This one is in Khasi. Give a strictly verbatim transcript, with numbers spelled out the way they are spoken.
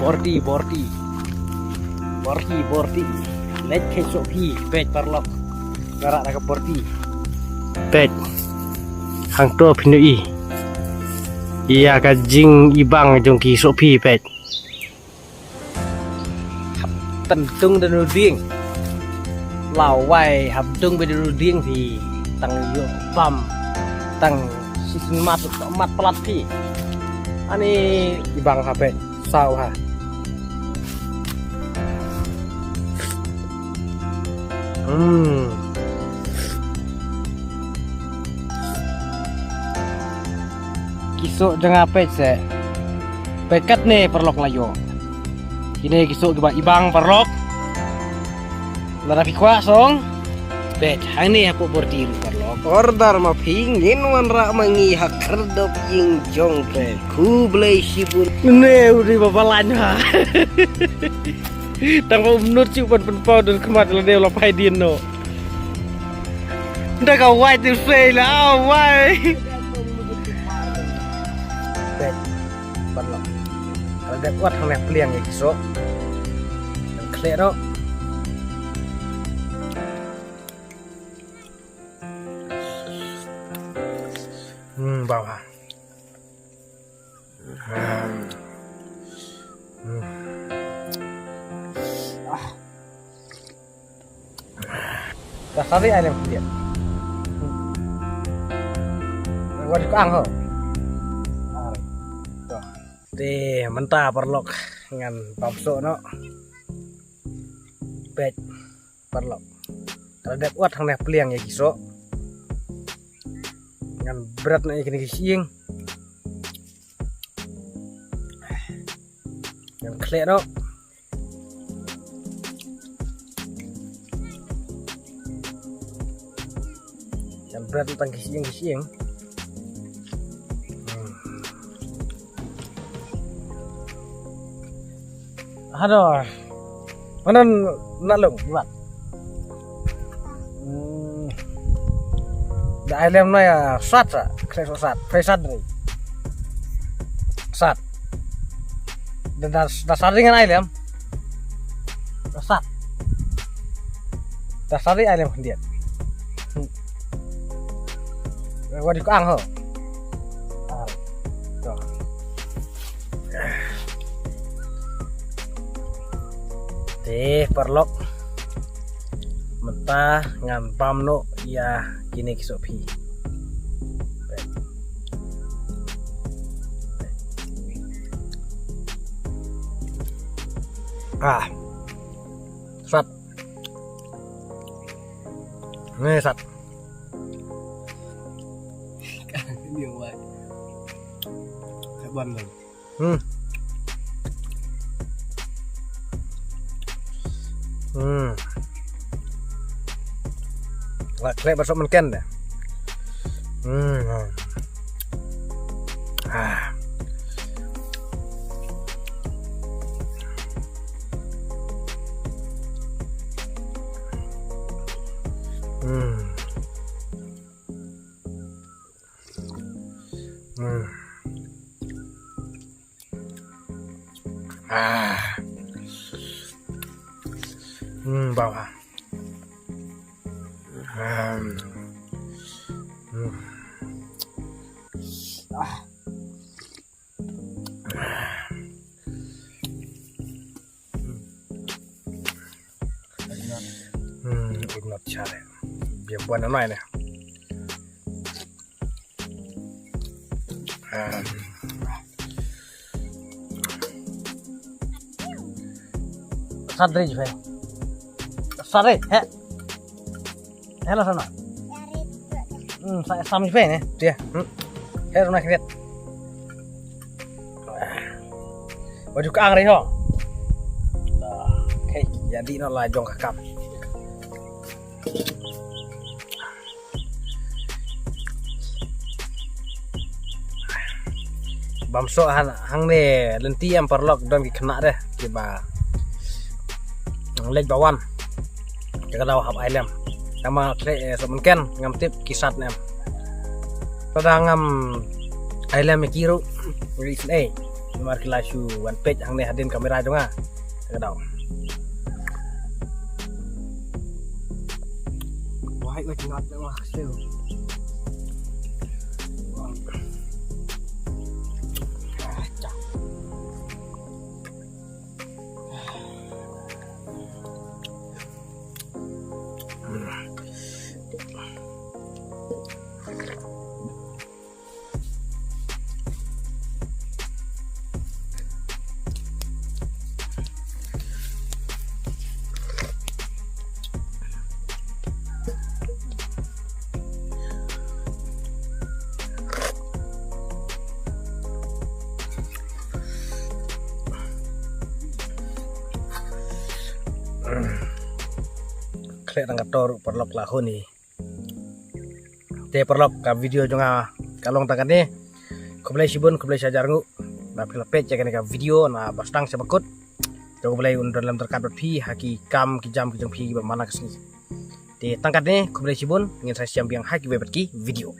Borti, borti. Borti, borti. Leit khet sohphi, peit paralok. Nga rah da ka borti. Peit. Hangto phin ïohi ïa ka jingibang jong ki sohphi, peit. Hap tang dung da u dieng. La wai hap dung beit da u dieng phi. Tang ïoh bam. Tang shisien mat, mat palat phi. Ani ibang ha peit. Saw ha. Hmm. Ki soh jong nga peit seh. Peit katne paralok la ïoh. Kine ki soh kiba ibang paralok. Lada phi kwah song. Peit hangne hapoh borti ruh paralok. Order ma phi ngin wanrah ma ngi ha khyrdop ïing jong phi. Khublei shibun. Ne u dei ba balang ha. Tang ba u mut shuh ban pynpaw don khmat lade u la phai dien noh. Da ka wai te sei la wai. Peit. Paralok. Ka la dep wat hangne pliang ïa ki soh. Khleh noh. Hmm, bau ha. Hmm. Hmm. Ah. Dah sari ai lem khyndiat. Wat ju kang ho. Te mynta paralok ngan bam soh noh. Peit paralok. Ka la dep wat hangne pliang ïa ki soh. Ngan bret noh ïa kine ki shyieng. Ngan khleh noh. Ngan bret noh tang ki shyieng ki shyieng. Hmm. Hado. Manan na lung wat. Hmm. Da ai lem na ïa sat sa, khleh soh sat, phai sat dei. Sat. Da, da, da sat dei ngan ai lem. Da sat. Da sat dei ai lem khyndiat. Hmm. Wat ju kang ho. Ah. To. Te paralok. Mynta ngan bam noh ïa kine ki sohphi. Ah. Sat. Ni sat. Ni wai. Ka ban dong. Hmm. Hmm. Lah, khleh ba soh mynken de. Hmm. Ah. Hmm. Hmm. Ah. Hmm, bau ha. Hmm. Hmm. Ah. Hmm, ugnat chale. Biar buat nanai ne. Sadri jibai. Sadri, he. Hello sana. Hmm, saya sam jibai ne. Dia. Hmm. Hello nak lihat. Baju kang ri ho. Okay, jadi no la jong ka kam. Bam soh hangne lynti em paralok don ki khynnah de kiba leit ba wan. Te ka daw hap ai lem. Tang ba khleh soh mynken ngam tip ki sat ne em. Lada ngam ai lem ïa ki ruh. Ri sne. Mar ki la shu wan peit hangne hadien kamera jong nga. Ka daw. Wahai, wahai, ngat, wah, kesiu. Ah, cak. Khleh tang kato ruh paralok la hun hi. Te paralok, ka video jong nga ka long tang katne. Khublei shibun, khublei shihajar nguh ba phi la peit ïa kane ka video na ba sdang sha ba kut. Te U Blei un don lem ryngkat bad phi ha ki kam ki jam ki jong phi kiba man la ka sngi. Te tang katne, khublei shibun, ngin sa ïashem biang ha kiwei pat ki video.